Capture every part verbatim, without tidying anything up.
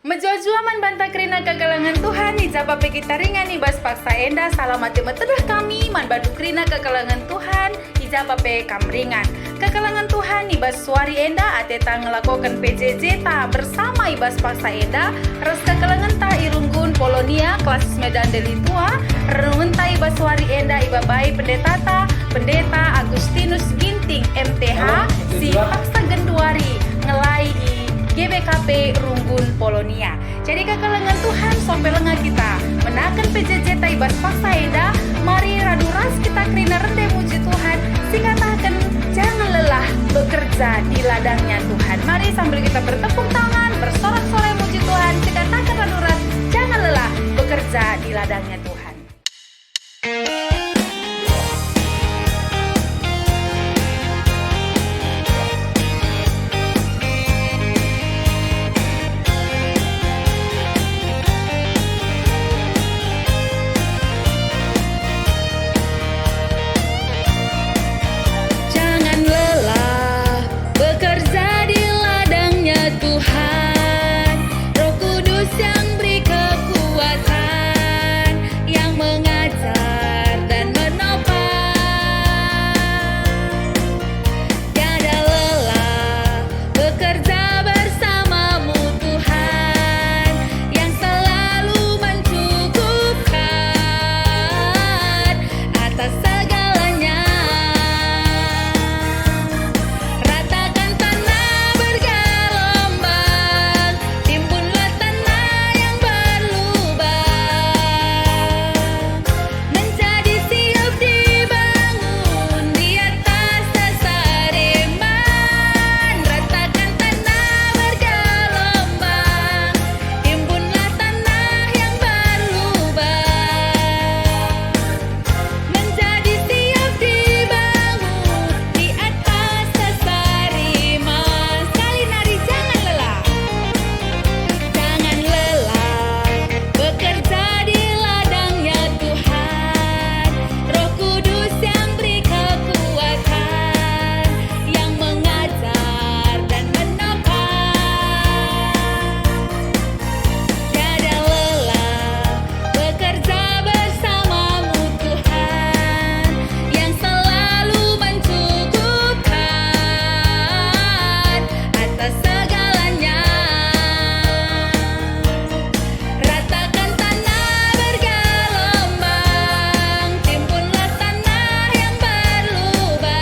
Mejuah-juah man banta kerina kekelengen Tuhan, i ja pe kita ringan i bas paksa enda, salam ate metedeh kami man bandu kerina kekelengen Tuhan, i ja pe kam ringan. Kekelengen Tuhan i bas wari enda, ateta ngelakoken P J J ta bersama i bas paksa enda, ras kekelengenta i Runggun Polonia, Klasis Medan Deli Tua, renungenta i bas wari enda ibabai pendetata, Pendeta Agustinus Ginting, M T H, si paksa genduari ngelai i G B K P Runggun Polonia. Jadi kekelengen Tuhan, sampe langa kita menaken P J J ta i bas paksa enda, mari radu ras kita kerina rende muji Tuhan, sikataken, "Jangan lelah bekerja di ladangnya Tuhan." Mari sambil kita bertepuk tangan, bersorak-sorai muji Tuhan, sikataken radu ras, "Jangan lelah bekerja di ladangnya Tuhan." Jangan lelah bekerja di ladangnya Tuhan, Roh Kudus yang beri kekuatan, yang mengajar dan menopang. Tiada lelah bekerja bersamamu Tuhan, yang selalu mencukupkan atas segalanya. Ratakan tanah bergelombang, timbunlah tanah yang berlubang. Menjadi siap dibangun di atas dasar iman. Ratakan tanah bergelombang, timbunlah tanah yang berlubang. Menjadi siap dibangun di atas dasar iman. Sekali nari, jangan lelah. Jangan lelah bekerja di ladangnya Tuhan, Roh Kudus yang beri kekuatan, yang mengajar dan menopang. Tiada lelah bekerja bersamamu Tuhan, yang selalu mencukupkan atas segalanya. Ratakan tanah bergelombang, timbunlah tanah yang berlubang.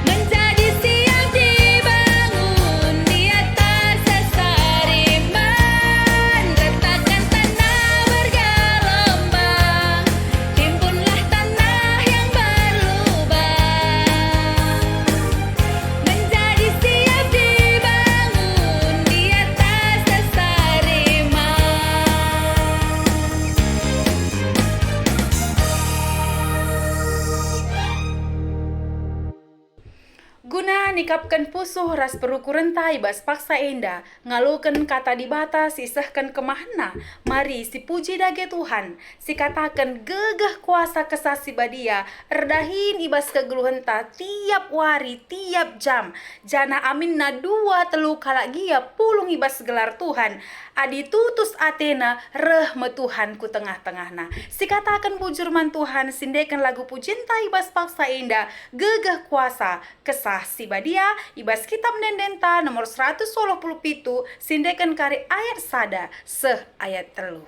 Menjadi siap dibangun di atas dasar iman. Ratakan tanah bergelombang, timbunlah tanah yang berlubang. Menjadi siap dibangun di atas dasar iman. Guna nikapken pusuh ras perukurenta i bas paksa enda, ngaloken Kata Dibata si isehken kemahenna, mari sipuji dage Tuhan, sikataken gegeh kuasa Kesah Si Badia erdahin i bas kegeluhenta tiap wari, tiap jam, janah aminna dua telu kalak gia pulung i bas gelar Tuhan, adi tutus atena reh me Tuhan ku tengah-tengahna. Sikataken bujur man Tuhan, sindeken lagu pujinta i bas paksa enda, gegeh kuasa Kesah Si Badia, i bas Kitab Ende-endenta nomor seratus waluh puluh pitu, sindeken kari ayat sada seh ayat telu.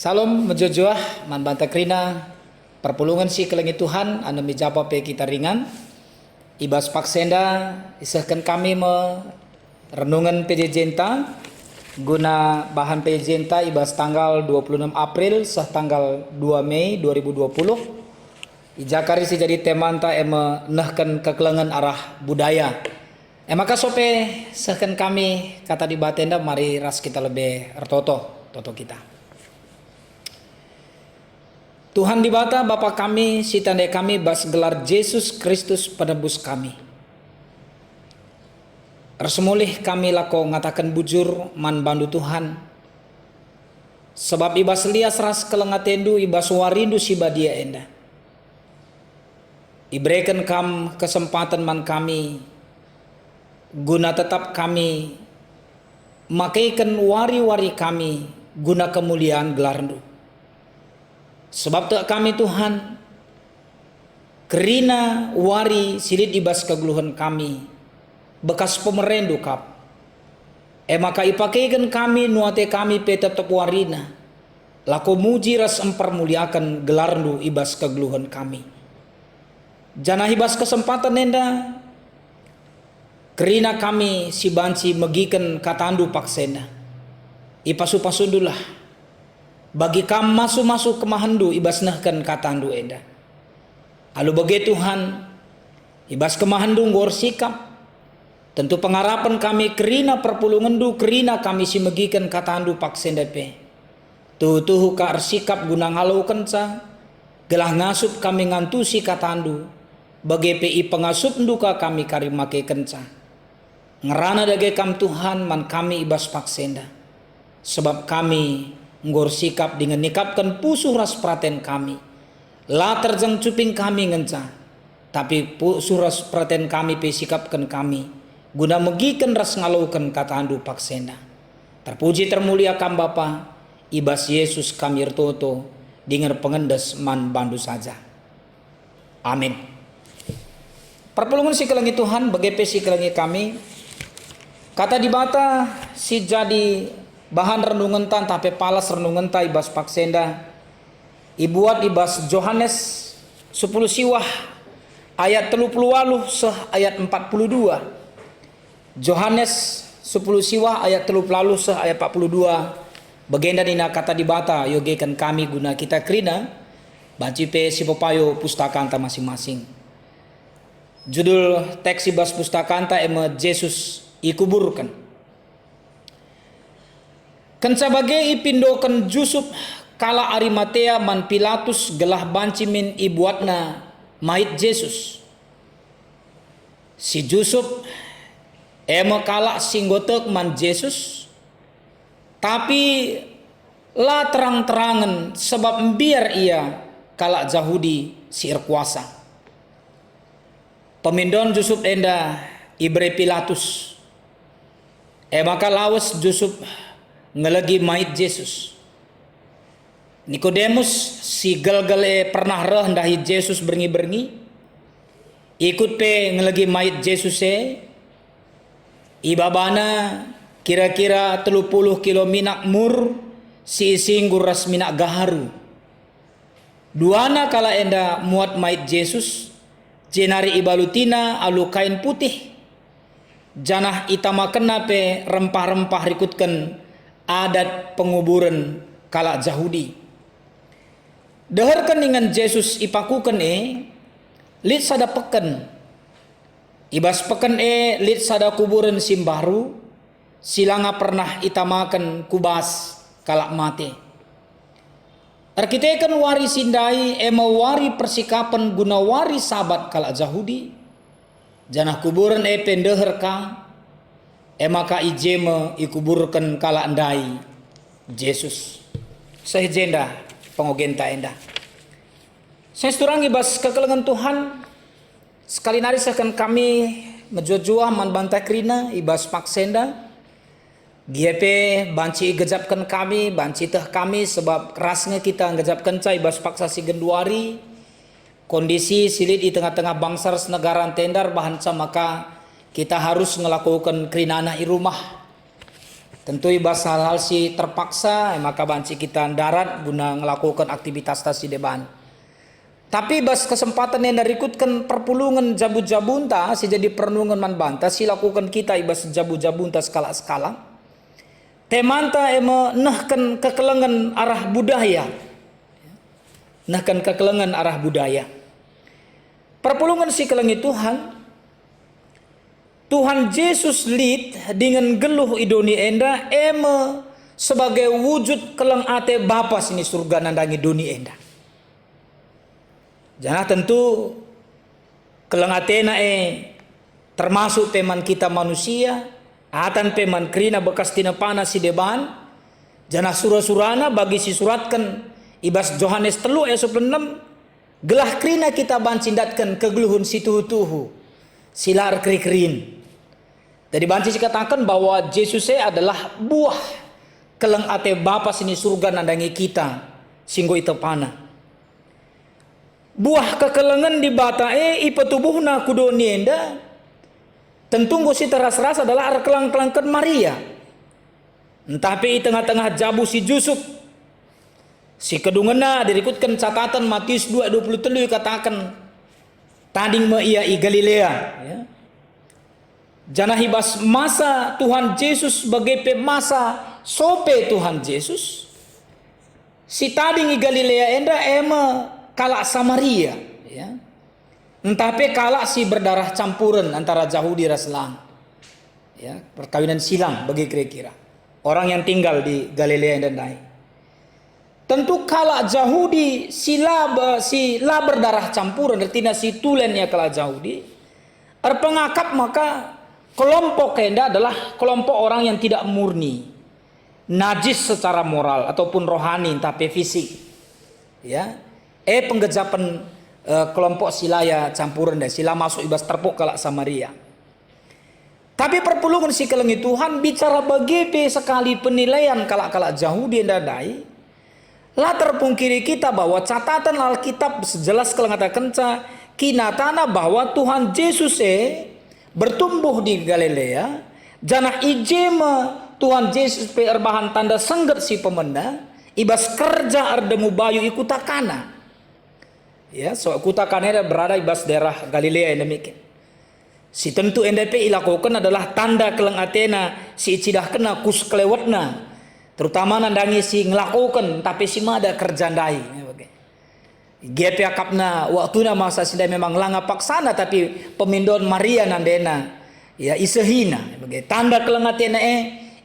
Salam mejuah-juah man banta kerina, perpulungen si kelengi Tuhan, anem i japa pe kita ringan. I bas paksa enda isehken kami me renungen P J J-nta, guna bahan P J J-nta i bas tanggal dua puluh enam April seh tanggal dua Mei dua ribu dua puluh. I ja kari si jadi temanta e me nehken kekelengen arah budaya. E maka sope sehken kami Kata Dibata enda, mari ras kita lebe ertoto, toto kita. Tuhan Dibata, Bapa kami, si tandai kami bas gelar Jesus Kristus Penebus kami. Ersemulih kami lako ngataken bujur man bandu Tuhan, sabap i bas lias ras keleng atendu i bas warindu si badia enda. Ibereken kam kesempaten man kami, guna tetap kami makeken wari-wari kami guna kemulian gelarNdu. Sebab tek kami, Tuhan, kerina wari si lit i bas kegeluhen kami, bekas pemerendu kap. E maka ipakeken kami nuate kami pe tep-tep warina, lako muji ras mpermuliaken gelarNdu i bas kegeluhen kami. Janah i bas kesempaten enda, kerina kami si banci megiken katandu paksa enda. Ipasu-pasundulah bagi kam masu-masu kemahenndu i bas nehken katandu enda. Alu bage Tuhan, i bas kemahenndu enggo ersikap. Tentu pengarapen kami kerina perpulungenndu, kerina kami si megiken katandu paksa enda pe. Tuhu-tuhu ka ersikap guna ngalokenca, gelah ngasup kami ngantusi katandu, bage pe ipengasupndu ka kami kari makekenca. Ngerana dage kam Tuhan man kami i bas paksa enda. Sebab kami enggo ersikap dingen nikapken pusuh ras peraten kami. La terjeng cuping kami ngenca, tapi pusuh ras peraten kami pe sikapken kami, guna megiken ras ngaloken katandu paksa enda. Terpuji termulia kam Bapa, i bas Yesus kami ertoto, dingen pengendes man bandu saja. Amin. Perpulungen si kelengi Tuhan, bage pe si kelengi kami. Kata Dibata si jadi bahan renungenta ntah pe palas renungenta i bas paksa enda ibuat i bas Johanes sepuluh siwah ayat telu puluh waluh seh ayat empat puluh dua. Johanes sepuluh siwah ayat telu puluh waluh seh ayat empat puluh dua. Bagenda nina Kata Dibata, iogeken kami guna kita kerina, banci pe sipepayo pustakanta masing-masing. Judul teks i bas pustakanta e me Jesus ikuburken. Kenca bage ipindoken Jusup kalak Arimatea man Pilatus gelah banci min ibuatna mait Jesus. Si Jusup e me kalak si enggo tek man Jesus, tapi la terang-terangen, sebab mbiar ia kalak Jahudi si erkuasa. Pemindon Jusup enda ibere Pilatus. E maka lawes Jusup ngelegi mait Jesus. Nikodemus si gelgel e pernah reh ndahi Jesus berngi-berngi. Ikut pe ngelegi mait Jesus e. Ibabana kira-kira telu puluh kilo minak mur si isinggur ras minak gaharu. Duana kalak enda muat mait Jesus, jenari ibalutina alu kain putih, janah itamakenna pe rempah-rempah rikutken adat penguburen kalak Jahudi. Deherken ingan Jesus ipakuken e, lit sada peken. I bas peken e lit sada kuburen si mbaru, si langa pernah itamaken ku bas kalak mate. Erkiteken wari si ndai e me wari persikapen guna wari Sabat kalak Jahudi, janah kuburen e pe ndeher ka, e maka i je me ikuburken kalak ndai Jesus. Seh jenda pengogenta enda. Seh turang i bas kekelengen Tuhan, sekali nari sehken kami mejuah-juah man banta kerina i bas paksa enda. Gia pe banci igejapken kami, banci teh kami, sebab ras nge kita ngejapkenca i bas paksa si genduari. Kondisi si lit i tengah-tengah bangsa ras negara ntenda erbahanca maka kita harus ngelakoken kerinana i rumah. Tentu i bas hal-hal si terpaksa, e maka banci kita ndarat guna ngelakoken aktivitasta si deban. Tapi i bas kesempatan enda rikutken perpulungen jabu-jabunta si jadi perenungen man banta si lakoken kita i bas jabu-jabunta sekalak-sekalak. Temanta e me nehken kekelengen arah budaya. Nehken kekelengen arah budaya. Perpulungen si kelengi Tuhan, Tuhan Jesus lit dingen nggeluh i doni enda e me sebagai wujud keleng ate Bapa si ni Surga nandangi doni enda. Janah tentu keleng atena e termasuk pe man kita manusia, atan pe man kerina bekas tinepana si deban, janah sura-surana bagi si suratken i bas Johanes telu ayat sepuluh enem, gelah kerina kita banci ndatken kegeluhen si tuhu-tuhu, si la erkeri-kerin. Jadi banci sikataken bahwa Jesus e adalah buah keleng ate Bapa si ni Surga nandangi kita, si enggo itepana. Buah kekelengen Dibata e ipetubuhna ku doni enda, tentu enggo si teras-ras adalah erkeleng-kelengken Maria. Ntah pe i tengah-tengah jabu si Jusup, si kedungenna dirikutken cataten Matius dua dua puluh telu ikataken, tading me ia i Galilea, ya. Janah i bas masa Tuhan Jesus bage pe masa sope Tuhan Jesus, si tading i Galilea enda e me kalak Samaria, ya. Ntah pe kalak si berdarah campuren antara Jahudi ras lang. Ya, perkawinan silang bagi kira-kira. Orang yang tinggal di Galilea enda ndai. Tentu kalak Jahudi si la be-, si la berdarah campuren, ertina si tulen ia kalak Jahudi, erpengakap maka kelompok enda adalah kelompok orang yang tidak murni, najis secara moral ataupun rohani ntah pe fisik. Ya. E penggejapen, eh, kelompok si la ia campuren deh, si la masuk i bas terpuk kalak Samaria. Tapi perpulungen si kelengi Tuhan, bicara bage pe sekali penilaian kalak-kalak Jahudi enda ndai, la terpungkiri kita bahwa catatan Alkitab sejelas kal ngatakenca kinatana bahwa Tuhan Jesus e bertumbuh di Galilea, janah i je me Tuhan Jesus pe erbahan tanda sengget si pemena i bas kerja erdemu bayu i kuta Kana. Ya, so kuta Kana enda berada i bas daerah Galilea enda meken. Si tentu enda pe ilakoken adalah tanda keleng atena si icidahkenna ku sekelewetna, terutama nandangi si ngelakoken ntah pe si mada kerja ndai. Ya, bage. Gia pe akapna waktuna masa si ndai memang langa paksana, tapi pemindon Maria nandena, ya, isehina. Bage. Tanda keleng atena e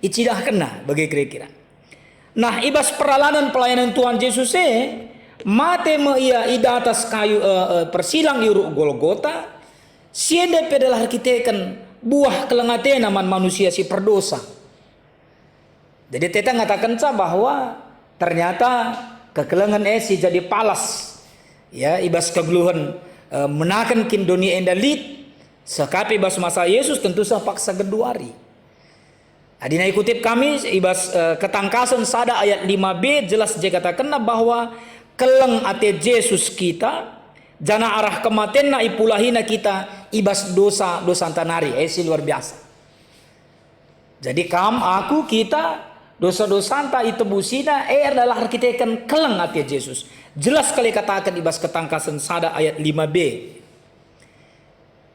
icidahkenna, bage kira-kira. Nah, i bas peralanen pelayanen Tuhan Jesus e, mate me ia i datas kayu, eh, eh, persilang i Uruk Golgota, si enda pe adalah erkiteken buah keleng atena man manusia si perdosa. Jadi, teta ngatakenca bahwa ternyata kekelengen e si jadi palas, ya, i bas kegeluhen, eh, menaken kin doni enda lit, seh ka pe i bas masa Yesus, tentu seh paksa genduari. Adina ikutip kami i bas, eh, Ketangkasen sada ayat lima b jelas je katakenna bahwa keleng ate Jesus kita, janah arah kematenNa ipulahina kita i bas dosa-dosanta nari, eh, si luar biasa. Jadi kam, aku, kita, dosa-dosanta itebusina, eh, adalah erkiteken keleng ate Jesus. Jelas kal ikataken i bas Ketangkasen sada ayat lima b.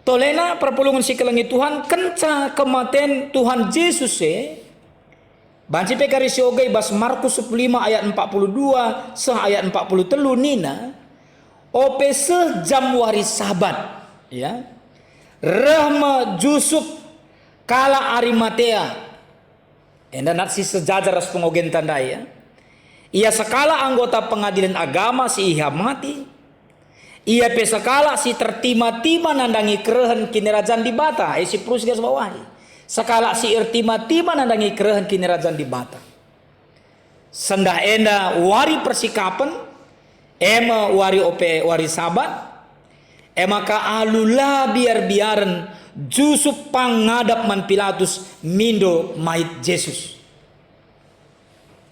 Tolena perpulungen si kelengi Tuhan, kenca kematen Tuhan Jesus e, banci pe kari sioga i bas Markus sepuluh lima ayat empat puluh dua seh ayat empat puluh telu nina, ope seh jam wari Sabat, ya, reh me Jusup kalak Arimatea, enda nat si sejajar ras pengogenta ndai, ya. Ia sekalak anggota pengadilen agama si ihamati. Ia pe sekalak si tertima-tima nandangi kerehen Kinirajan Dibata, eh, si perlu sigarisbawahi. Sekalak si ertima-tima nandangi kerehen Kinirajan Dibata. Sendah enda wari persikapen, e me wari ope wari Sabat, e maka alu la biar-biaren Jusup pang ngadap man Pilatus mindo mait Jesus.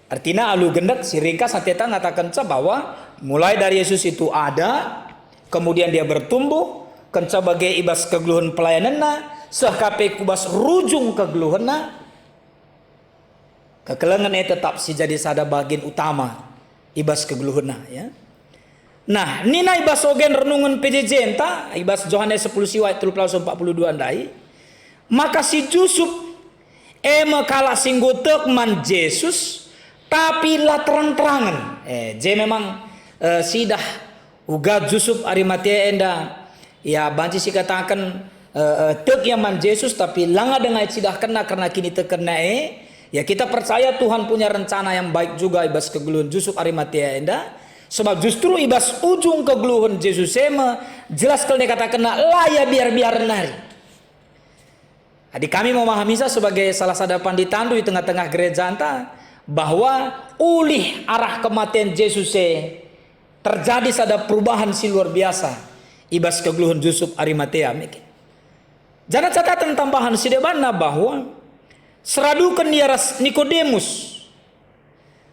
Artina alu gendek si ringkas ateta ngatakenca bahwa mulai dari Yesus itu ada, kemudian dia bertumbuh, kenca bage i bas kegeluhen pelayanenna, seh ka pe ku bas rujung kegeluhenna, Kekelengen e tetap si jadi sada bagian utama i bas kegeluhenna, ya. Nah, nina i bas ogen renungen P J J-nta, i bas Johanes sepuluh siwai telu empat puluh dua ndai, maka si Jusup e me kalak si enggo tek man Jesus, tapi la terang-terangen. Eh, je memang, eh, sidah uga Jusup Arimatea enda, ia banci sikataken, eh, eh, tek ia man Jesus, tapi langa denga icidahkenna kerna kinitekenna e. Ya, kita percaya Tuhan punya rencana yang baik juga i bas kegeluhen Jusup Arimatea enda, sebab justru i bas ujung kegeluhen Jesus e me jelas kal ikatakenna la ia biar-biaren nari. Adi kami memahami sa sebagai salah sada panditandu i tengah-tengah gerejanta, bahwa ulih arah kematen Jesus e terjadi sada perubahan si luar biasa i bas kegeluhen Jusup Arimatea, meke. Janah catatan tambahan si debanna bahwa seraduken ia ras Nikodemus.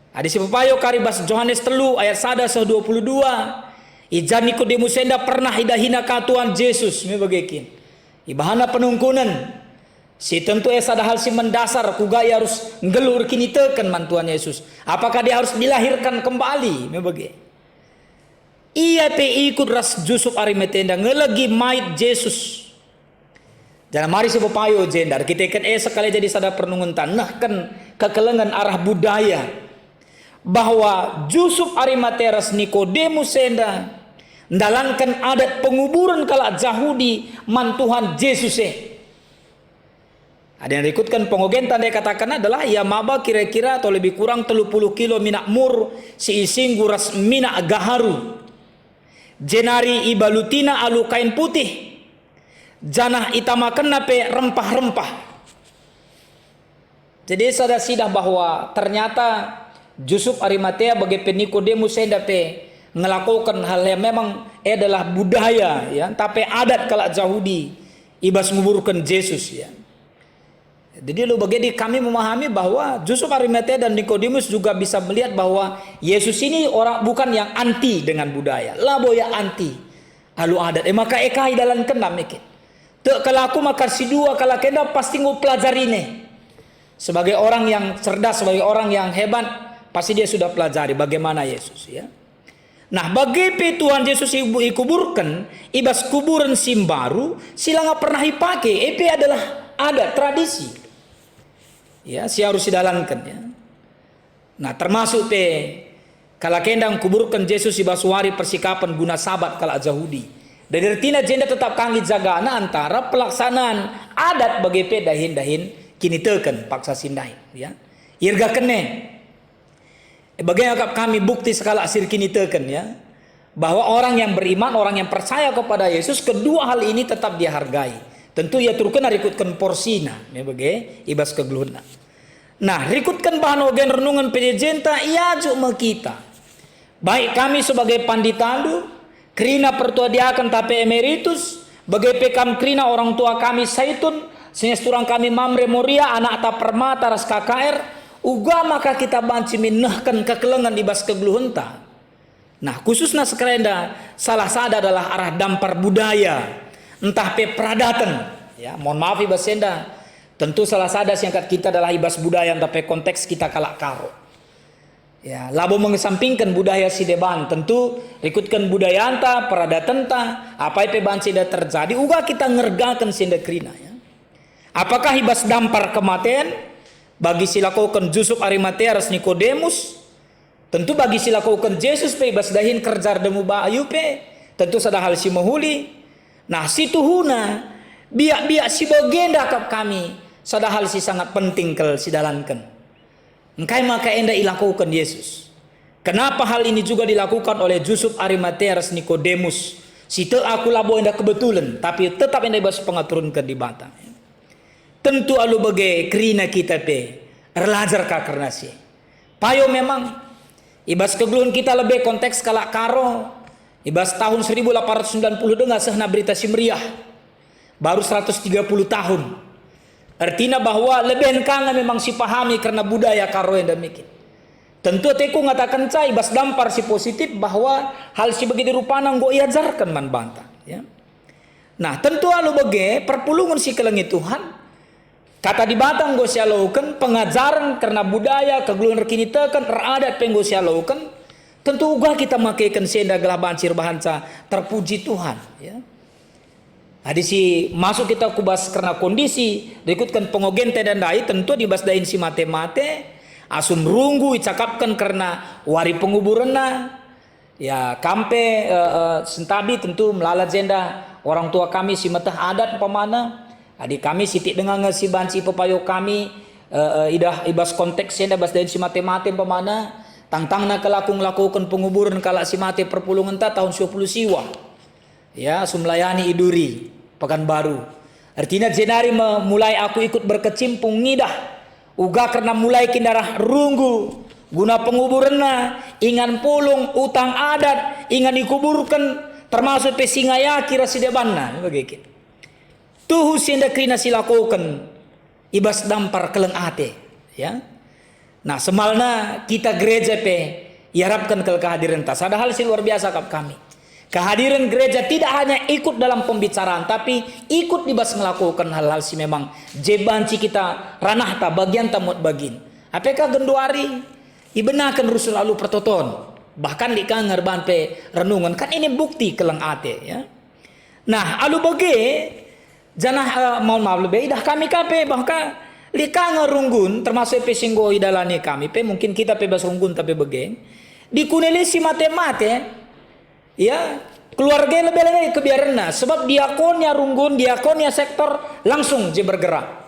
Adi sipepayo kari bas Johanes telu ayat sada seh dua puluh dua, i ja Nikodemus enda pernah idahina ka Tuhan Jesus, me bage kin. Ibahanna penungkunen, si tentu e sada hal si mendasar, kuga ia arus nggeluh erkiniteken man Tuhan Yesus. Apakah dia harus dilahirkan kembali? Me bage. Ia pe ikut ras Jusup Arimatea enda ngelegi mait Jesus. Janah mari sipepayo jenda, erkiteken e sekali jadi sada pernungenta nehken kekelengen arah budaya, bahwa Jusup Arimatea ras Nikodemus enda ndalanken adat penguburen kalak Jahudi man Tuhan Jesus e. Ada yang rikutken pengogenta ndai kataken adalah ia maba kira-kira atau lebih kurang telu puluh kilo minak mur si isinggu ras minak gaharu. Jenari ibalutina alu kain putih, janah itamakenna pe rempah-rempah. Jadi sada sidah bahwa ternyata Jusup Arimatea bage pe Nikodemus enda pe ngelakoken hal yang memang adalah budaya, ya, tapi adat kalak Jahudi i bas nguburken Jesus, ya. Jadi lo bage di kami memahami bahwa Jusup Arimatea dan Nikodemus juga bisa melihat bahwa Yesus ini orang bukan yang anti dengan budaya, labo ia anti alu adat. E maka e kai dalankenna meke. Tek kal aku maka si dua kalak enda pasti enggo pelajarina. Sebagai orang yang cerdas, sebagai orang yang hebat, pasti dia sudah pelajari bagaimana Yesus, ya. Nah, bage pe Tuhan Jesus ibu-, ikuburken i bas kuburen si mbaru, si langa pernah ipake, e pe adalah adat, tradisi. Ya, si arus sidalanken, ya. Nah, termasuk pe kalak enda ngkuburken Jesus i bas wari persikapen guna Sabat kalak Jahudi. Jadi ertina jenda tetap kanggi jagana antara pelaksanaan adat bage pe dahin-dahin kiniteken paksa si ndai, ya. Iergaken e. E, bage akap kami bukti sekalak si erkiniteken, ya, bahwa orang yang beriman, orang yang percaya kepada Yesus, kedua hal ini tetap dihargai. Tentu ia turken rikutken porsina, me bage, i bas kegeluhenna. Nah, rikutken bahan ogen renungen P J J-nta, iajuk me kita. Baik kami sebagai panditandu, kerina pertua diaken tapi emeritus, bage pe kam kerina orang tua kami Saitun, senges turang kami Mamre Moria, anakta Permata ras K K R, uga maka kita banci min nehken kekelengen i bas kegeluhenta. Nah, khususna sekalenda, salah sada adalah arah dampar budaya, ntah pe peradaten. Ya, mohon maaf i bas enda, tentu salah sada si angkat kita adalah i bas budaya ntah pe konteks kita kalak Karo. Ya, labo mengesampingken budaya si deban, tentu rikutken budayanta, peradatenta, apai pe banci enda terjadi, uga kita ngergaken si enda kerina, ya. Apakah i bas dampar kematen, bagi si lakoken Jusup Arimatea ras Nikodemus? Tentu bagi si lakoken Jesus pe i bas dahin kerja erdemu bayu pe, tentu sada hal si mehuli. Nah, situhuna, biak-biak si bagenda akap kami, sada hal si sangat penting kal sidalanken. Engkai maka enda ilakoken Yesus? Kenapa hal ini juga dilakukan oleh Jusup Arimatea ras Nikodemus? Si tek aku labo enda kebetulen, tapi tetap enda i bas pengaturken Dibata. Tentu alu bage kerina kita pe erlajar ka kerna si. Payo memang, i bas kegeluhen kita lebe konteks kalak Karo, i bas tahun seribu delapan ratus sembilan puluh denga sehna Berita Si Meriah. Baru seratus tiga puluh tahun. Ertina bahwa leben ka nge memang sipahami kerna budaya Karo enda mike. Tentu ateku ngatakenca i bas dampar si positif bahwa hal si bagidi rupana enggo iajarken man banta, ya. Nah, tentu alu bage perpulungen si kelengi Tuhan, Kata Dibata enggo sialoken, pengajaren kerna budaya, kegeluhen erkiniteken, eradat pe enggo sialoken, tentu uga kita makeken si enda gelah banci erbahanca terpuji Tuhan, ya. Adi si masuk kita ku bas kerna kondisi rikutken pengogenta enda ndai, tentu adi bas dahin si mate-mate, asum runggu icakapken kerna wari penguburenna, ya, kam pe, eh, eh, sentabi tentu melala jenda orang tua kami si meteh adat umpamana, adi kami sitik denga nge si banci pepayo kami, eh, eh, idah i bas konteks enda bas dahin si mate-mate umpamana, tangtangna kal aku ngelakoken penguburen kalak si mate perpulungenta tahun siwa puluh siwa. Ya, asum layani i Duri, Pekanbaru. Ertina jenari me mulai aku ikut berkecimpung ngidah, uga kerna mulai kin arah runggu, guna penguburenna, ingan pulung, utang adat, ingan ikuburken, termasuk pe si ngayaki ras si debanna, bage kin. Tuhu si enda kerina silakoken i bas dampar keleng ate, ya. Nah, semalna kita gereja pe iarapken kal kehadirenta. Sada hal si luar biasa kap kami. Kehadiran gereja tidak hanya ikut dalam pembicaraan, tapi ikut di bas ngelakoken hal-hal si memang je banci kita ranahta, bagianta muat bagin. Apekah genduari ibenaken rusur alu pertoton, bahkan lit ka nge erbahan pe renungen, kan ini bukti keleng ate, ya. Nah, alu bage, janah, eh, mohon maaf lebe, idah kami ka pe, bahkan lit ka nge runggun, termasuk pe si enggo idalani kami pe, mungkin kita pe bas runggunta pe bage. Dikunili si mate-mate, ya, keluarga lebe-lebe kebiarenna, sebab diakonia runggun, diakonia sektor langsung je bergerak.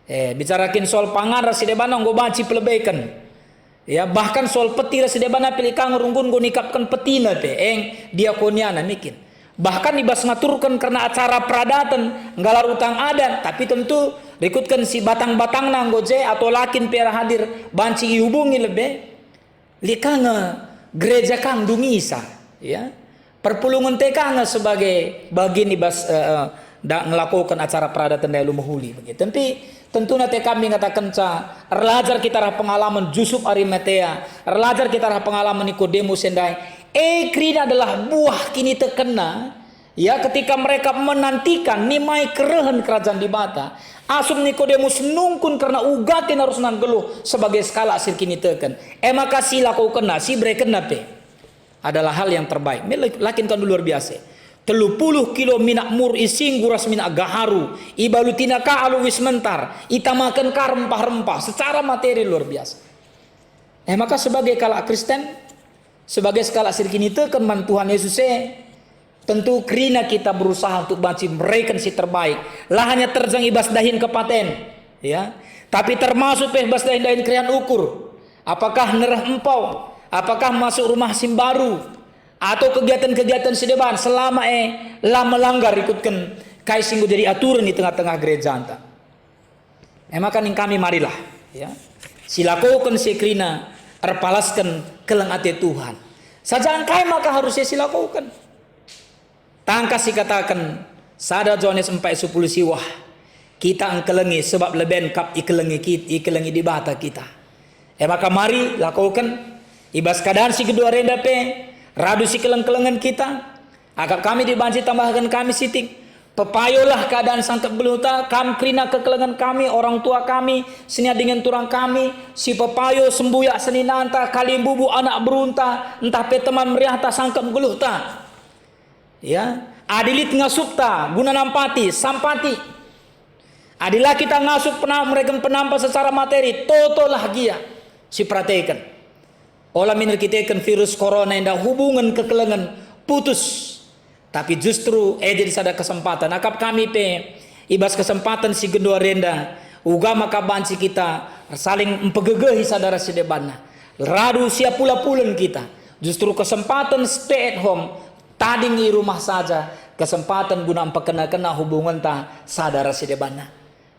Eh, bicara kin soal pangan ras si debanna enggo banci pelebeken. Ya, bahkan soal peti ras si debanna pe lit ka nge runggun enggo nikapken petina pe, eng, diakoniana me kin. Bahkan i bas ngaturken kerna acara peradaten, nggalar utang adat, tapi tentu rikutken si batang-batangna enggo je atau la kin pe hadir banci ihubungi lebe. Lit ka nge gereja ka ndungisa, ya. Perpulungenta ka nge sebagai bagian i bas, eh, eh, da ngelakoken acara peradaten ndai alu mehuli, begitu. Tapi tentuna ate kami ngatakenca, erlajar kita arah pengalaman Jusup Arimatea, erlajar kita arah pengalaman Nikodemus ndai. E, kerina adalah buah kinitekenna, ya, ketika mereka menantikan nimai kerehen Kerajaan Dibata, asum Nikodemus nungkun kerna uga kin arusna nggeluh sebagai sekalak si erkiniteken. E maka si lakokenna, si berekenna pe adalah hal yang terbaik. Me la kin kal luar biasa. Telu puluh kilo minak mur isinggu ras minak gaharu, ibalutina ka alu uis mentar, itamaken ka rempah-rempah secara materi luar biasa. E maka sebagai kalak Kristen, sebagai sekalak si erkiniteken man Tuhan Yesus e, tentu kerina kita berusaha untuk banci mereken si terbaik. La hanya terjeng i bas dahin kepaten, ya, tapi termasuk pe bas dahin-dahin keriahen ukur. Apakah nereh empau? Apakah masuk rumah si mbaru? Atau kegiatan-kegiatan si deban selama e la melanggar rikutken kai si enggo jadi aturen i tengah-tengah gerejanta. E maka ning kami marilah, ya, silakoken si kerina erpalasken keleng ate Tuhan. Saja engkai maka harus ia silakoken? Tangkas sikataken sada Johanes empat sepuluh siwah, kita engkelengi sebab leben kap ikelengi kit-, ikelengi Dibata kita. E maka mari lakoken, i bas keadaan si genduari enda pe, radu sikeleng-kelengen kita, akap kami dibanci tambahken kami sitik, pepayolah keadaan sangkep geluhta, kam kerina kekelengen kami, orang tua kami, senina dingen turang kami, si pepayo sembuyak seninanta, kalimbubu anak berunta, ntah pe teman meriahta sangkep geluhta. Ya, adi lit ngasupta guna nampati, sampati. Adi la kita ngasup pena-, mereken penampa secara materi, totolah gia siperateken. Ola min erkiteken virus corona enda hubungen kekelengen putus, tapi justru e jadi sada kesempatan. Akap kami pe, i bas kesempatan si genduari enda, uga maka banci kita saling mpegegehi sada ras si debanna. Radu siapula-pulen kita, justru kesempatan stay at home, tading i rumah saja, kesempatan guna mpekena-kena hubungenta sada ras si debanna.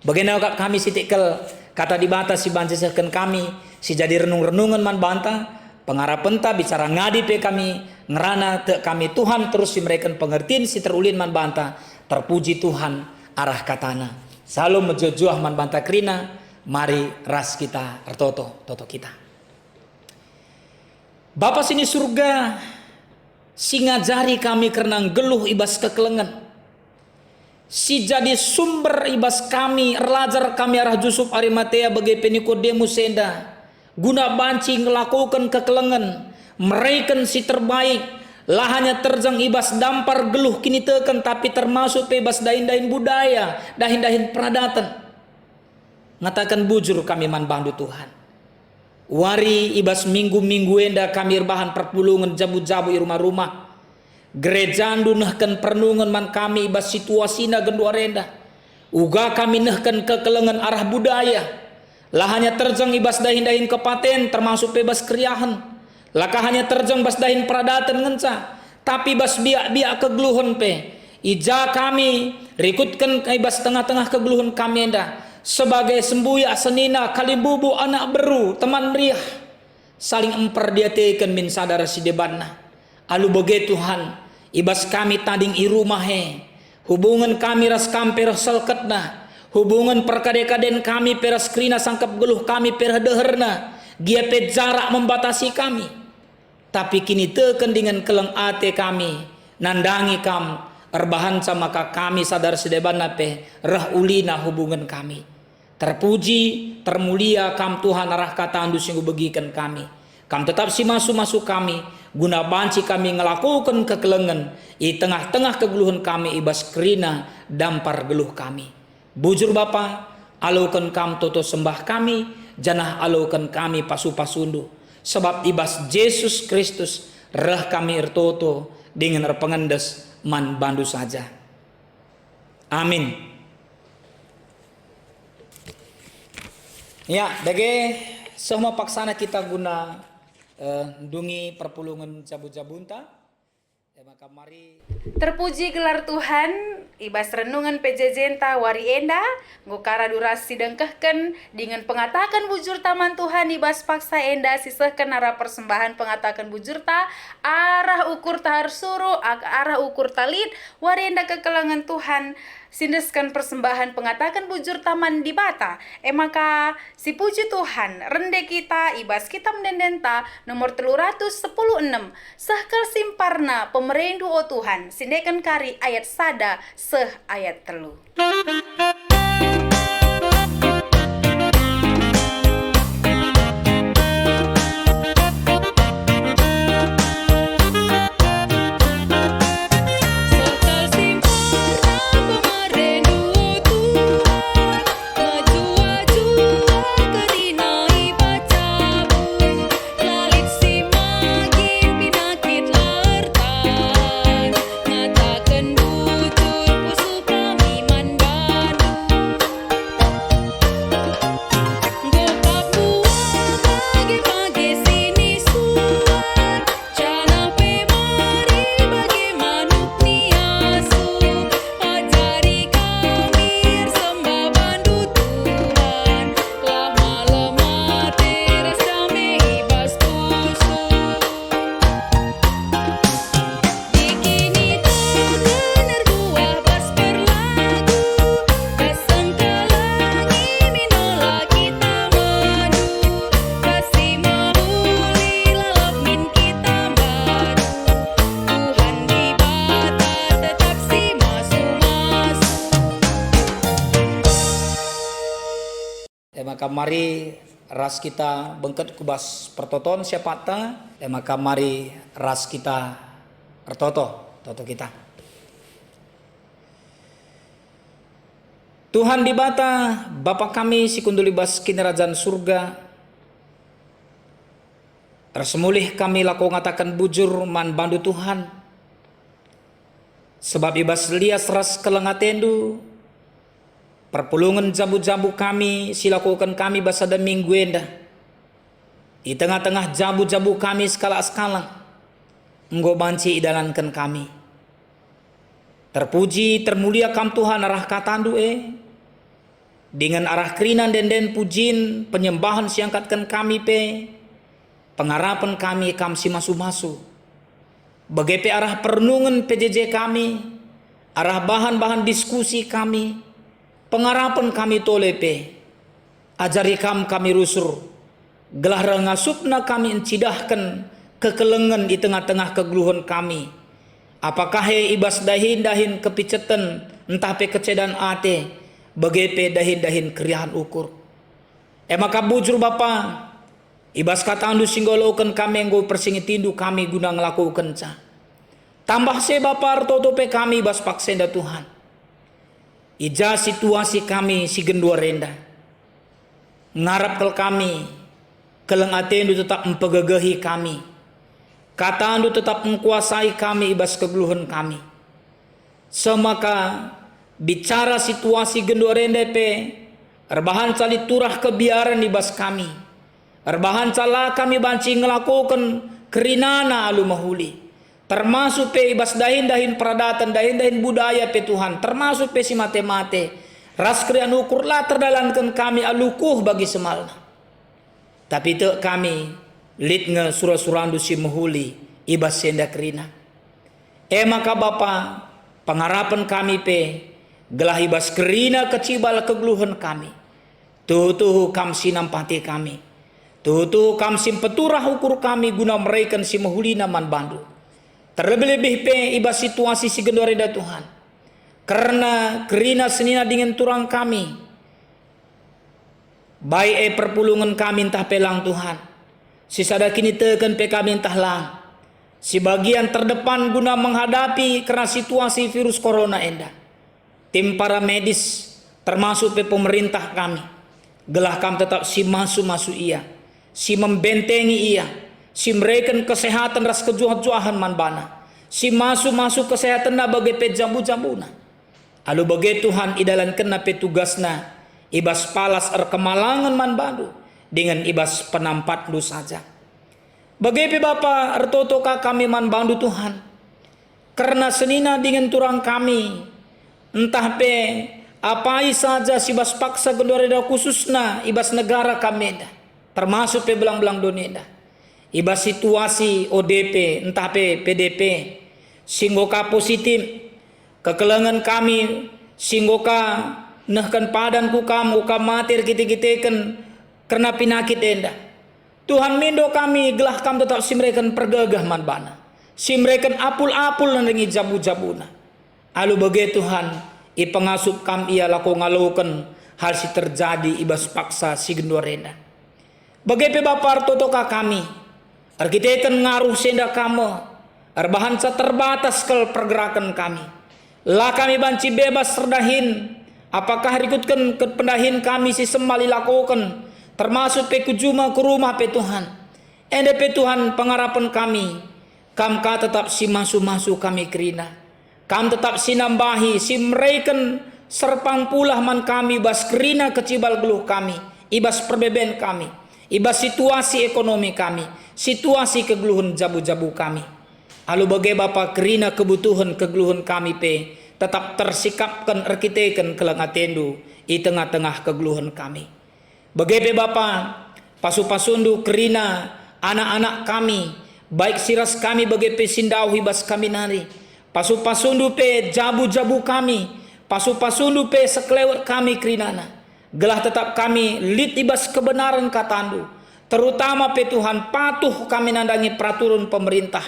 Bagenda kap kami sitik kal, Kata Dibata si banci sehken kami, si jadi renung-renungen man banta, pengarapenta bicara ngadi pe kami, ngerana tek kami Tuhan terus si mereken pengertin si terulin man banta, terpuji Tuhan arah kataNa. Salam mejuah-juah man banta kerina, mari ras kita ertoto, toto kita. Bapa sini Surga, si ngajari kami kerna nggeluh i bas kekelengen. Si jadi sumber i bas kami erlajar kami arah Jusup Arimatea bage pe Nikodemus enda, guna banci ngelakoken kekelengen, mereken si terbaik, la hanya terjeng i bas dampar geluh kiniteken, tapi termasuk pe i bas dahin-dahin budaya, dahin-dahin peradaten. Ngataken bujur kami man bandu, Tuhan. Wari i bas minggu-minggu enda kami erbahan perpulungen jabu-jabu i rumah-rumah. GerejaNdu nehken perenungen man kami i bas situasina genduari enda. Uga kami nehken kekelengen arah budaya. La hanya terjeng i bas dahin-dahin kepaten, termasuk pe bas keriahen. La ka hanya terjeng bas dahin peradaten ngenca, tapi bas biak-biak kegeluhen pe. I ja kami rikutken i bas tengah-tengah kegeluhen kami enda, sebagai sembuyak, senina, kalimbubu, anak beru, teman meriah, saling mperdiateken min sada ras si debanna. Alu bage, Tuhan, i bas kami tading i rumah e, hubungen kami ras Kam pe reh selketna, hubungen perkade-kaden kami pe ras kerina sangkep geluh kami pe reh deherna, gia pe jarak membatasi kami. Tapi kiniteken dingen keleng ate kami nandangi Kam, erbahanca maka kami sada ras si debanna pe reh ulina hubungen kami. Terpuji, termulia Kam, Tuhan, arah kataNdu si ngubegiken kami. Kam tetap si masu-masu kami, guna banci kami ngelakoken kekelengen i tengah-tengah kegeluhen kami i bas kerina dampar geluh kami. Bujur Bapa, aloken Kam toto sembah kami, janah aloken kami pasu-pasuNdu, sabap i bas Jesus Kristus reh kami ertoto dingen erpengendes man baNdu saja. Amin. Ya, dage seh me paksana kita guna, eh, ndungi perpulungen jabu-jabunta. E maka mari. Terpuji gelar Tuhan, i bas renungen P J J-nta wari enda, enggo ka radu ras sidengkehken dingen pengataken bujurta man Tuhan i bas paksa enda sisehken arah persembahen pengataken bujurta, arah ukurta ersuruh, ag-, arah ukurta lit, wari enda kekelengen Tuhan, sindesken persembahen pengataken bujurta man Dibata. E maka, sipuji Tuhan, rende kita i bas Kitab Ende-endenta nomor telu ratus sepuluh enem, seh kal simparna, "PemereNdu, o Tuhan," sindeken kari ayat sada seh ayat telu. Ngataken bujur pusuh kami man bandu. Enggo pap buah bage-bage si nisuar, janah pe mari bage manuk ni asu. Ajari kami ersembah bandu Tuhan, lah malem ate ras dame i bas pusuh. Dikiniteken erbuah bas perlagu, bas sengkelangi min ola kita madu, bas si mehuli lalap min kita mbaru. Tuhan Dibata tetap si masu-masu. E maka mari ras kita bengket ku bas pertoton si apatta, e maka mari ras kita ertoto, toto kita. Tuhan Dibata, Bapa kami si kundul i bas Kinirajan Surga, ersemulih kami lako ngataken bujur man bandu Tuhan, sabap i bas lias ras keleng atendu, perpulungen jabu-jabu kami si lakoken kami bas sada minggu enda, i tengah-tengah jabu-jabu kami sekalak-sekalak, enggo banci idalanken kami. Terpuji, termulia Kam Tuhan arah katandu e, dingen arah kerina ende-enden pujin, penyembahen si iangkatken kami pe, pengarapen kami Kam si masu-masu. Bage pe arah perenungen P J J kami, arah bahan-bahan diskusi kami, pengarapen kami tole pe. Ajari Kam kami rusur, gelah reh ngasupna kami ncidahken kekelengen i tengah-tengah kegeluhen kami. Apakah e i bas dahin-dahin kepiceten ntah pe kecedan ate, bage pe dahin-dahin keriahen ukur. E maka bujur Bapa, i bas kataNdu si enggo aloken kami enggo persingetindu kami guna ngelakokenca. Tambah se Bapa, ertoto pe kami i bas paksa enda Tuhan. I ja situasi kami si genduari enda. Ngarap kal kami, keleng ateNdu tetap mpegegehi kami. KataNdu tetap ngkuasai kami i bas kegeluhen kami. Semaka bicara situasi genduari enda pe, erbahanca lit turah kebiaren i bas kami. Erbahanca la kami banci ngelakoken kerinana alu mehuli. Termasuk pe i bas dahin-dahin peradaten, dahin-dahin budaya pe Tuhan, termasuk pe si mate-mate, ras keriahen ukur la terdalanken kami alu kuh bagi semalna. Tapi tek kami, lit nge sura-suraNdu si mehuli i bas si enda kerina. E maka Bapa, pengarapen kami pe, gelah i bas kerina kecibal kegeluhen kami. Tuhu-tuhu Kam si nampati kami. Tuhu-tuhu Kam si mpeturah ukur kami guna mereken si mehulina man baNdu. Terlebih-lebih pe i bas situasi si genduari enda Tuhan. Kerna kerina senina dingen turang kami. Baik e perpulungen kami ntah pe lang Tuhan. Si sada kiniteken pe kami ntah lang. Si bagian terdepan guna menghadapi kerna situasi virus corona enda. Tim para medis, termasuk pe pemerintah kami, gelah Kam tetap si masu-masu ia, si membentengi ia, si mereken kesehatan ras kejuah-juahen man bana, si masu-masu kesehatenna bage pe jambu-jambuna. Alu bage Tuhan idalankenna pe tugasna i bas palas erkemalangen man baNdu, dingen i bas penampatNdu saja. Bage pe Bapa, ertoto ka kami man baNdu Tuhan, kerna senina dingen turang kami, ntah pe apai saja si bas paksa genduari enda khususna i bas negara kami enda, termasuk pe belang-belang doni enda. I bas situasi O D P ntah pe P D P, si enggo ka positif, kekelengen kami si enggo ka nehken padan ku Kam, enggo ka mate erkite-kiteken kerna penakit enda. Tuhan, mindo kami gelah Kam tetap si mereken pergegeh man bana, si mereken apul-apul nandangi jabu-jabuna. Alu bage Tuhan, ipengasup Kam ia lako ngaloken hal si terjadi i bas paksa si genduari enda. Bage pe Bapa, ertoto ka kami, erkiteken ngaruh si enda ka me, erbahanca terbatas kal pergeraken kami. La kami banci bebas erdahin, apakah rikutken kependahin kami si semal ilakoken, termasuk pe ku juma ku rumah pe Tuhan. Enda pe Tuhan pengarapen kami, Kam ka tetap si masu-masu kami kerina. Kam tetap si nambahi, si mereken serpang pulah man kami bas kerina kecibal geluh kami, i bas perbeben kami, i bas situasi ekonomi kami, situasi kegeluhen jabu-jabu kami. Alu bage Bapa, kerina kebutuhen kegeluhen kami pe tetap tersikapken erkiteken keleng ateNdu i tengah-tengah kegeluhen kami. Bage pe Bapa, pasu-pasuNdu kerina anak-anak kami, baik si ras kami bage pe si ndauh i bas kami nari. Pasu-pasuNdu pe jabu-jabu kami, pasu-pasuNdu pe sekelewet kami kerinana, gelah tetap kami lit i bas kebenaren kataNdu, terutama pe Tuhan patuh kami nandangi peraturen pemerintah,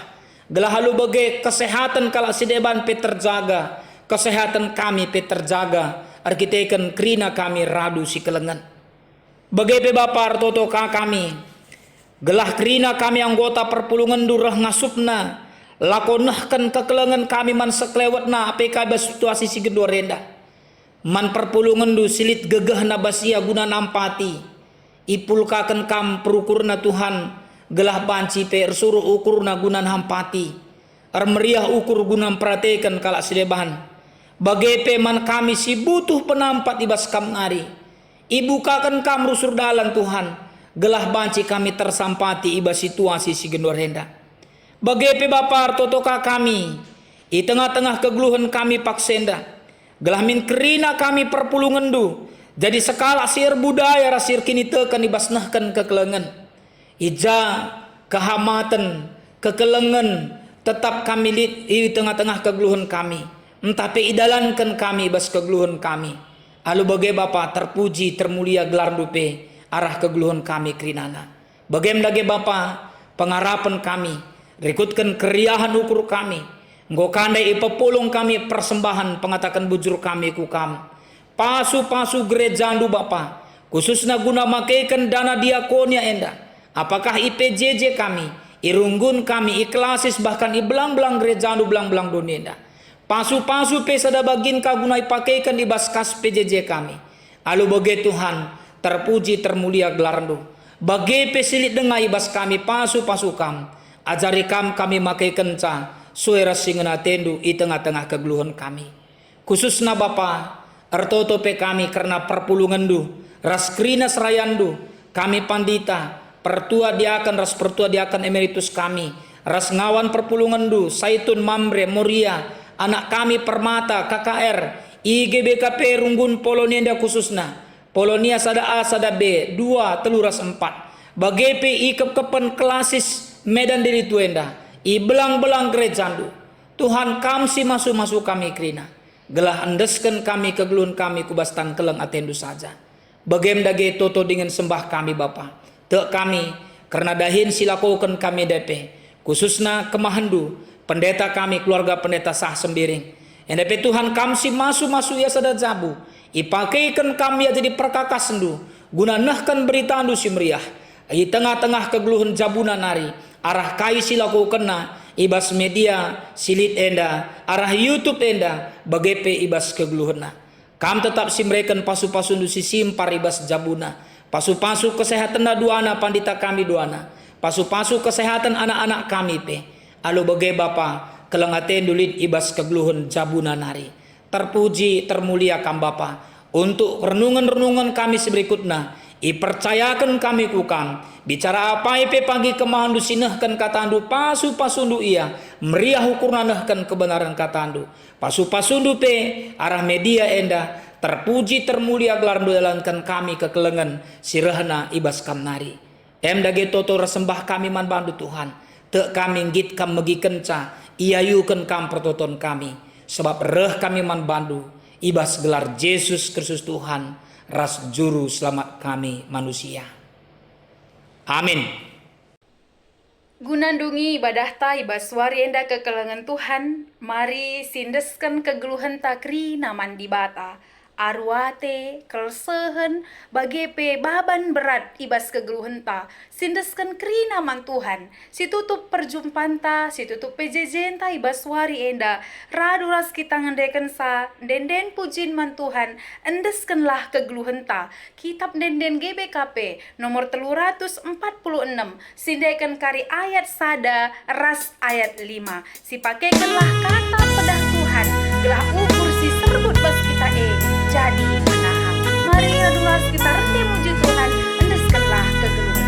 gelah alu bage kesehaten kalak si deban pe terjaga, kesehaten kami pe terjaga, erkiteken kerina kami radu si kelengen. Bage pe Bapa, ertoto ka kami, gelah kerina kami anggota perpulungenNdu reh ngasupna, lako nehken kekelengen kami man sekelewetna apai ka i bas situasi si genduari enda. Man perpulungenNdu si lit gegehna bas ia guna nampati, ipulkaken Kam perukurna Tuhan, gelah banci pe ersuruh ukurna guna nampati. Ermeriah ukur guna mperateken kalak si deban. Bage pe man kami si butuh penampat i bas Kam nari. Ibukaken Kam rusur dalan, Tuhan, gelah banci kami tersampati i bas situasi si genduari enda. Bage pe Bapa, ertoto ka kami, i tengah-tengah kegeluhen kami paksa enda, gelah min kerina kami perpulungenNdu, jadi sekalak si erbudaya ras si erkiniteken i bas nehken kekelengen. I ja kehamaten, kekelengen tetap kami lit i tengah-tengah kegeluhen kami, ntah pe idalanken kami bas kegeluhen kami. Alu bage Bapa, terpuji, termulia gelarNdu pe arah kegeluhen kami kerinana. Bage me dage Bapa, pengarapen kami, rikutken keriahen ukur kami, Enggo ka ndai ipepulung kami persembahen pengataken bujur kami ku Kam. Pasu-pasu gerejaNdu Bapa, khususna guna makeken dana diakonia enda, apakah i P J J kami, i runggun kami, i klasis, bahkan i belang-belang gerejaNdu belang-belang doni enda. Pasu-pasu pe sada bagin ka guna ipakeken i bas kas P J J kami. Alu bage Tuhan, terpuji termulia gelarNdu. Bage pe si lit denga i bas kami pasu-pasu Kam. Ajari Kam kami makekenca, sue ras si ngena ateNdu i tengah-tengah kegeluhen kami. Khususna Bapa, ertoto pe kami kerna perpulungenNdu, ras kerina serayanNdu, kami pandita, pertua diaken ras pertua diaken emeritus kami, ras ngawan perpulungenNdu, Saitun, Mamre, Moria, anak kami Permata, K K R, i G B K P runggun Polonia enda khususna, Polonia sada A, sada B, dua, telu ras empat, bage pe i kepkepen klasis Medan Diri Tua enda, i belang-belang gerejaNdu. Tuhan, Kam si masu-masu kami kerina, gelah endesken kami kegeluhen kami ku bas tan keleng ateNdu saja. Bagem dage toto dingen sembah kami, Bapa. Tek kami, kerna dahin si lakoken kami enda pe, khususna kemahenNdu, pendeta kami, keluarga pendeta Sah Sembiring. Enda pe Tuhan, Kam si masu-masu ia sada jabu, ipakeken Kam ia jadi perkakasNdu, guna nehken beritaNdu si meriah. I tengah-tengah kegeluhen jabuna nari, arah kai si lakokenna, i bas media si lit enda, arah YouTube enda, bage pe i bas kegeluhenna. Kam tetap si mereken pasu-pasundu si simpar i bas jabuna, pasu-pasu kesehatenna duana, pandita kami duana, pasu-pasu kesehaten anak-anak kami pe. Alu bage Bapa, keleng atendu lit i bas kegeluhen jabuna nari. Terpuji, termulia Kam Bapa, untuk renungen-renungen kami si berikutna, ipercayaken kami ku Kam, bicara apai pe pagi kemahendu si nehken katandu, pasu-pasundu ia, meriah ukurna nehken kebenaren katandu. Pasu-pasundu pe arah media enda, terpuji termulia gelarndu dalanken kami kekelengen si rehna i bas Kam nari. Em dage toto ersembah kami man bandu Tuhan, tek kami nggit Kam megikenca, iayuken Kam pertoton kami, sebab reh kami man bandu, i bas gelar Jesus Kristus Tuhan ras Juru Selamat kami manusia. Amin. Guna ndungi ibadahta i bas wari enda kekelengen Tuhan, mari siendesken kegeluhenta kerina man Dibata. Aru ate, kelsehen, bage pe baban berat i bas kegeluhenta, siendesken kerina man Tuhan, situtup perjumpanta, situtup P J J-nta i bas wari enda, radu ras kita ngendekenca, ende-enden pujin man Tuhan, endeskenlah kegeluhenta. Kitab Ende-enden G B K P nomor telu ratus empat puluh enem, sindeken kari ayat sada ras ayat lima. Sipakekenlah kata pedah Tuhan, gelah ukur si serbut bas kita e jadi menahan. Mari radu ras kita rende muji Tuhan, endeskenlah kegeluhenta.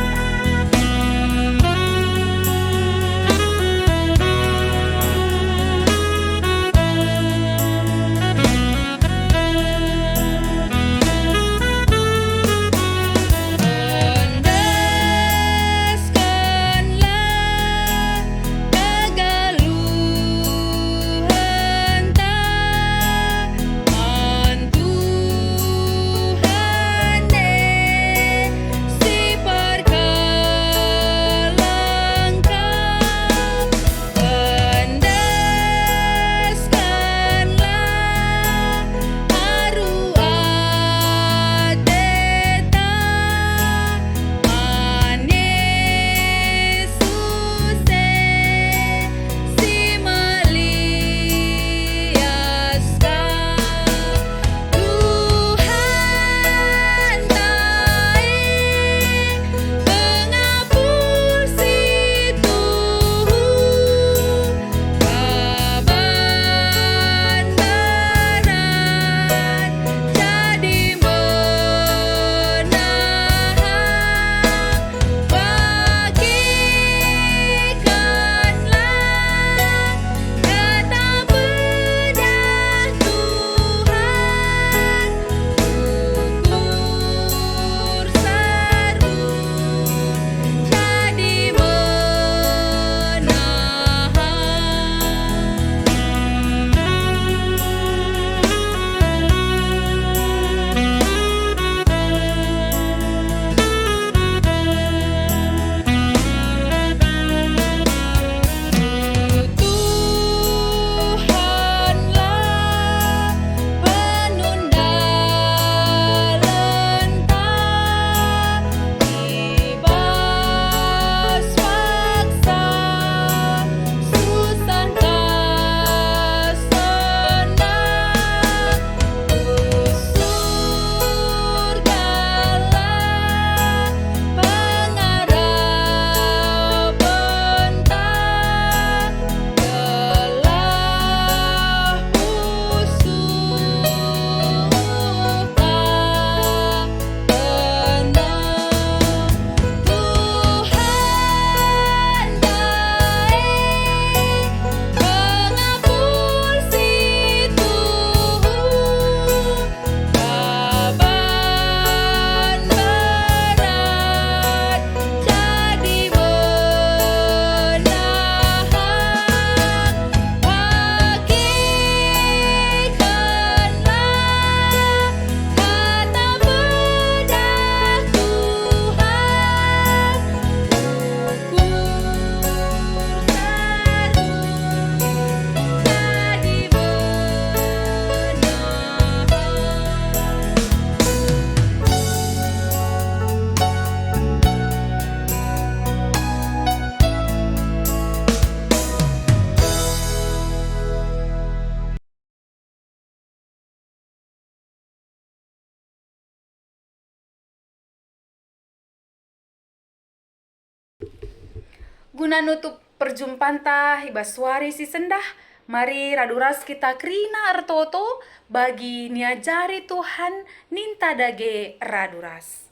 Guna nutup perjumpanta i bas wari si sendah, mari radu ras kita kerina ertoto bagi niajari Tuhan ninta dage radu ras.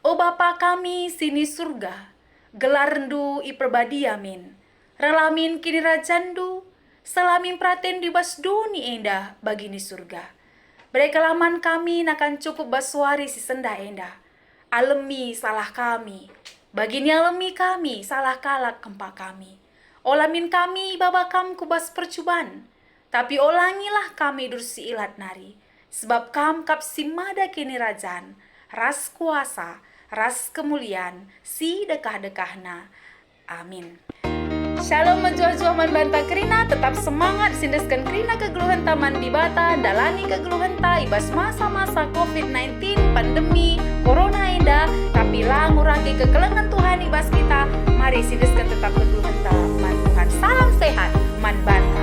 O Bapa kami si ni Surga, gelarNdu iperbadia min, reh min kinirajanNdu, seh min peratenNdu i bas doni enda bagi ni Surga. Berekenlah man kami nakan cukup bas wari si sendah enda. Alemi salah kami, bagi nialemi kami salah kalak kempak kami. Ola min kami ibaba Kam ku bas percuban, tapi olangilah kami dur si ilat nari, sebab Kam kap si mada kinirajan, ras kuasa, ras kemulian si dekah-dekahna. Amin. Shalom mejuah-juah man banta kerina, tetap semangat, sindesken kerina kegeluhenta man Dibata, ndalani kegeluhenta i bas masa-masa covid nineteen, pandemi, corona enda, tapi la ngurangi kekelengen Tuhan i bas kita. Mari sindesken tetap kegeluhenta man Tuhan. Salam sehat man banta.